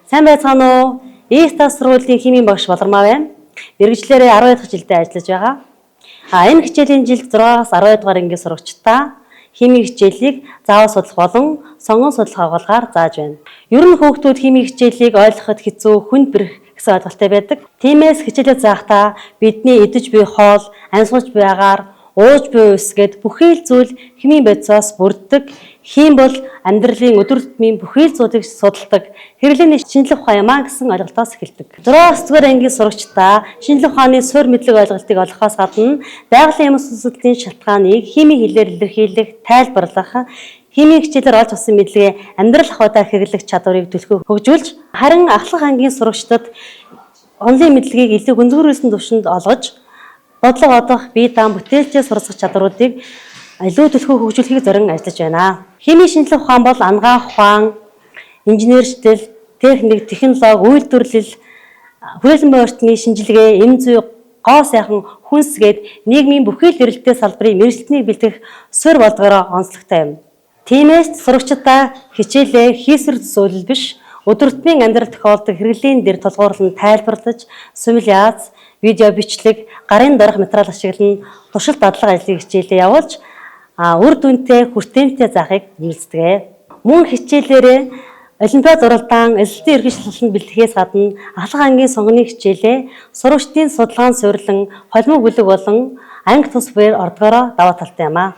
Сайн байцгаана уу? Их тас сургуулийн химийн багш Болормаа байна. Мэргэжлээрээ 12 дахь жилдээ ажиллаж байгаа. Энэ хичээлийн жилд 6-аас 12 дугаар ангийн сурагчдаа химийн хичээлийг заавал судлах болон сонгон судлах агуулгаар зааж байна. Ер нь хүүхдүүд химийн хичээлийг ойлгоход хэцүү, хүнд бэрх гэсэн ойлголттой байдаг. Тиймээс хичээлээ заахдаа бидний идэж буй хоол, амьсгалж буй агаар, ууж буй ус гээд бүхий л зүйл химийн бодисоос бүрддэг. Хим бол амьдралын өдөр тутмын бүхий л зүйлийг судалдаг. Хэрэглээний шинжлэх ухаан юм а гэсэн ойлголтоос эхэлдэг. 6 дугаар ангийн сурагчдаа шинжлэх ухааны суурь мэдлэг ойлголтыг олгохоос гадна байгалийн юмс асуудлын шалтгааныг химийн хэлээр илэрхийлэх, тайлбарлах, химийн хичээлээр олж авсан мэдлэгээ амьдрал ахуйдаа хэрэглэх чадварыг түлхүү хөгжүүлж, харин ахлах ангийн сурагчдад онолын мэдлэгийг илүү гүнзгийрүүлсэн түвшинд олгож, бодлого одох, бие даан бүтээлчээ суралцах чадруудыг илүү түлхүү хөгжүүлэхийг зорин ажиллаж байна. Химийн шинжлэх ухаан бол анагаах ухаан, инженерчлэл, техник, технологи, үйлдвэрлэл, хүрээлэн буй орчны шинжилгээ, эм зүй, гоо сайхан хүнс гээд нийгмийн бүхий л эрэлттэй салбарын мэргэжилтнийг бэлтгэх суурь болдгоороо онцлогтой юм. Тиймээс сурагчдаа хичээлээ хийсвэр төсөөлөл биш, өдөр тутмын амьдрал тохиолддог хэрэглээний дээр тулгуурлан тайлбарлаж, симуляц, видео бичлэг, гарын дорох материал ашиглан туршилт дадлага ажлыг хичээлээ явуулж, үр дүнтэй хүртээмжтэй заахыг үнэлдэг. Мөн хичээлээрээ олимпиад уралдаан, элсэлтийн ерөнхий шалгалтанд бэлтгэхээс гадна ахлах ангийн сонгоны хичээлээ сурагчдын судалгаанд суурилан холимог бүлэг болон анги тус буйр ордгоороо даваа талтай юм аа.